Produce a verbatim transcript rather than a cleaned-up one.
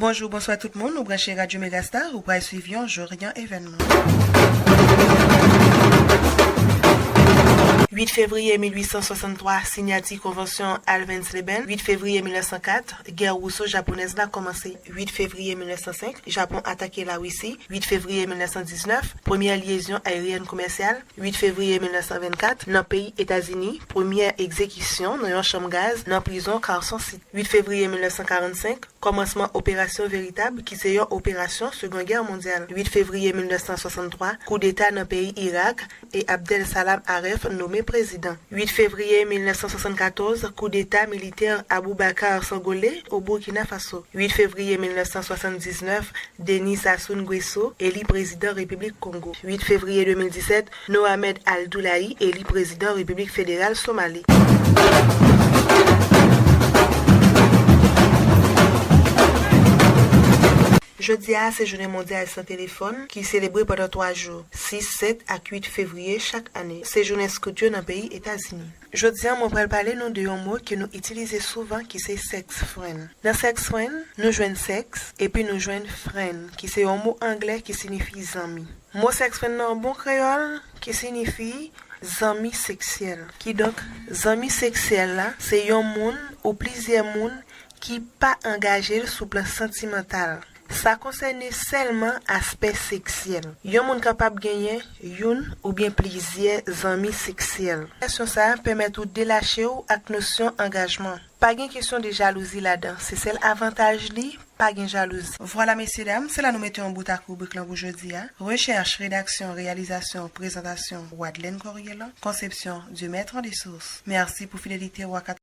Bonjou, bonswa tout moun, ou branche Radyo Megastar, ou pral swiv yon Joryan Evènman. Uit fevriye mil uit san swasanntwa, siyati konvansyon Alvens-les-Bains. Uit fevriye mil nèf san kat, gè Rouso-Japonèz la kòmanse. Uit fevriye mil nèf san senk, Japon atake Larisi. Uit fevriye mil nèf san diznèf, premyè lyezon ayeryèn komèsyal. Uit fevriye mil nèf san vennkat, nan peyi Etazini, premyè egzekisyon nan yon chanm gaz nan prizon Carson City. Uit fevriye mil nèf san karannsenk, kòmansman operasyon veritab ki se yon operasyon Segon Gè Mondyal. Uit fevriye mil nèf san swasanntwa, koudeta nan peyi Irak e Abdel Salam Aref nome prezidan. Uit fevriye mil nèf san swasannkatòz, koudeta militè Aboubacar Sangolle o Burkina Faso. Uit fevriye mil nèf san swasanndiznèf, Denis Sassou Nguesso eli prezidan Repiblik Kongo. Uit fevriye de mil disèt, Nohamed Abdullahi eli prezidan Repiblik Federal Somali. Jodi a se jounen mondyal san telefòn ki selebre pandan twa jou, sis, sèt ak uit fevriye chak ane. Se jounen skout yo nan peyi Etazini. Jodi a, mwen pral pale nou de yon mo ke nou itilize souvan ki se sex friend. Nan sex friend, nou jwenn sèks epi nou jwenn friend ki se yon mo anglè ki sinifi zanmi. Mo sex friend nan bon kreyòl ki sinifi zanmi seksyèl. Kidonk, zanmi seksyèl la se yon moun ou plizyè moun ki pa angaje l sou plan santimantal. Sa konsène sèlman aspè seksyèl. Yon moun kapab genyen youn oubyen plizyè zanmi seksyèl. Kesyon sa a pèmèt ou delache w ak nosyon angajman. Pa gen kesyon de jalouzi ladan, se sèl avantaj li, pa gen jalouzi. Vwala, mesyedam, se la nou mete yon bout ak ribrik lan pou jodi a. Rechèch, redaksyon, reyalizasyon, prezantasyon, Wadlène Corrielon, konsepsyon, Dieumettre en Dessources. Mèsi pou fidelite w ak